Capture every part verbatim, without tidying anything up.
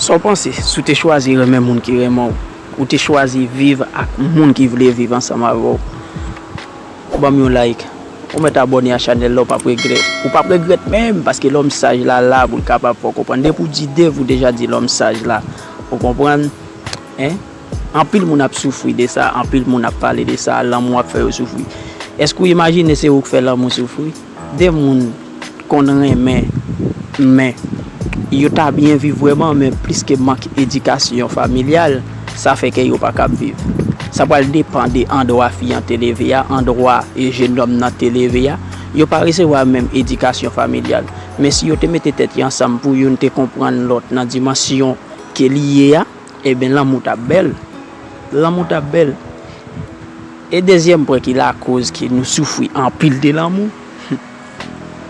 Sa w panse, si w te chwazi renmen moun ki renmen w, ou te chwazi viv ak moun ki vle viv ansanm avè w, ban m yon like. Ou mèt abòne a chanèl la, ou p ap regrèt. Ou p ap regrèt menm, paske lòm saj la la pou l kapab fè w konprann. Depi w di Dave, ou deja di lòm saj la. Ou konprann? Hein? Anpil moun ap soufri de sa, anpil moun ap pale de sa, lanmou ap fè yo soufri. Èske w imajine se ou k fè lanmou soufri? De moun konn renmen, men yo ta byen viv vrèman, men pliske mank edikasyon familyal, sa fè ke yo pa kab viv. Sa pral depann de andwa fi an te leve a, andwa e jennòm nan te leve a. Yo pa resevwa menm edikasyon familyal. Men si yo te mete tèt yo ansanm pou youn te konprann lòt nan dimansyon ke li ye a, ebyen lanmou t ap bèl. Lanmou t ap bèl. E dezyèm pwen ki lakoz ke nou soufri anpil de lanmou.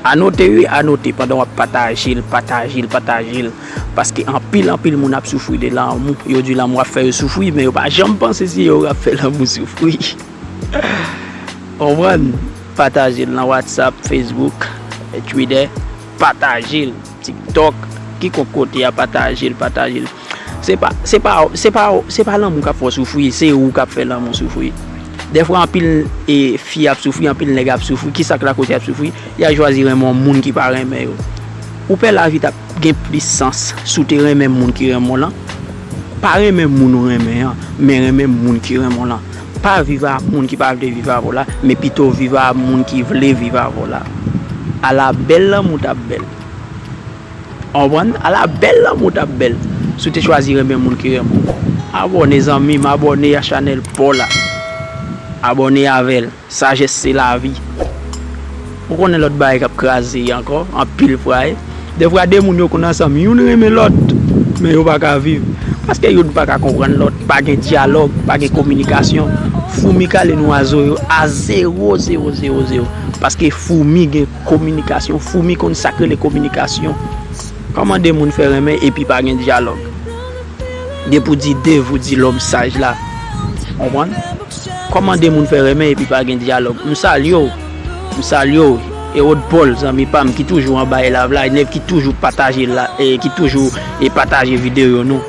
Anote wi, anote pandan w ap pataje l, pataje l, pataje l. Paske anpil, anpil moun ap soufri de lanmou. Yo di lanmou ap fè yo soufri, men yo pa janm panse se yo k ap fè lanmou soufri. Konprann? Pataje l nan WhatsApp, Facebook, Twitter. Pataje l. TikTok, kikonk kote a, pataje l, pataje l. Se pa, se pa, se pa, se pa lanmou k ap fè w soufri, se ou k ap fè lanmou soufri. Dèfwa anpil e, fi ap soufri, anpil nèg ap soufri. Kisa k lakoz y ap soufri? Y a chwazi renmen yon moun ki pa renmen yo. Ou pè lavi t ap gen plis sans si w te renmen moun ki renmen w lan. Pa renmen moun ou renmen an, men renmen moun ki renmen w lan. Pa viv a moun ki pa vle viv avè w la, men pito viv a moun ki vle viv avè w la. Ala bèl lanmou t ap bèl. Ou konprann? Ala bèl lanmou t ap bèl si w te chwazi renmen moun ki renmen w. Abòne zanmi m, abòne a chanèl pa w la. Abòne avè l. Sajès se lavi. Ou konnen lòt bagay k ap kraze ankò, anpil fwa. Dèfwa de moun yo konn ansanm, youn renmen lòt, men yo pa ka viv. Paske youn pa ka konprann lòt, pa gen dyalòg, pa gen kominikasyon. Foumi kale nou a zo-, a zewo, zewo, zewo, zewo. Paske foumi gen kominikasyon, foumi konn sa k rele kominikasyon. Kòman de moun fè renmen epi pa gen dyalòg? Depi w di Dave, ou di lòm saj la. Konprann? Kòman de moun fè renmen epi pa gen dyalòg? M salye w. M salye w. Erod Paul, zanmi pa m, ki toujou anba e live la, nèg ki toujou pataje la, e ki toujou e pataje videyo nou.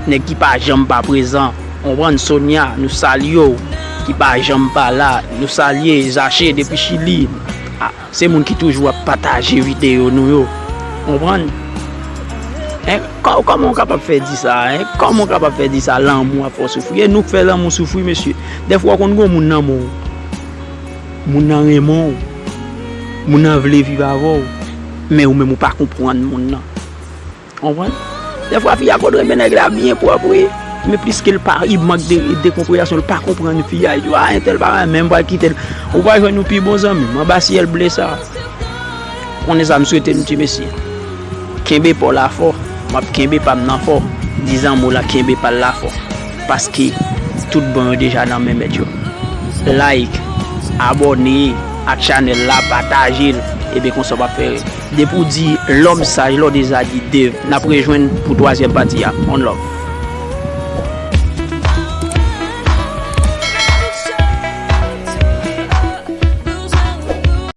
Nèg ki pa janm pa prezan. Konprann? Sonia, nou salye w. Ki pa janm pa la. Nou salye Zache depi Chili. A, se moun ki toujou ap pataje videyo nou yo. Konprann? Hein? Kò-, kòman w kapab fè di sa, hein? Kòman w kapab fè di sa, lanmou ap fè w soufri? E nou k fè lanmou soufri, mesye. Dèfwa w konn gen yon moun nan men w. Moun nan renmen w. Moun nan vle viv avè w. Men ou menm ou pa konprann moun nan. Konprann? Dèfwa fi a konn renmen nèg la byen pwòp wi. Men pliske l pa, li mank de, de konpreyasyon, l pa konprann fi a. Li di, a, entèl pa renmen m, m pral kite l. Ou pral jwenn yon pi bon zanmi m anba syèl ble sa. Konnen sa m swete nou ti mesye. Kenbe pa w la fò, m ap kenbe pa m nan fò. Di zanmi w la kenbe pa l la fò. Paske tout bon yo deja nan men mèt yo. Like, abòne ak chanèl la, pataje l. Ebyen konsa w ap fè. Depi w di lòm saj la, w deja di Dave. N ap rejwenn pou twazyèm pati a. One love.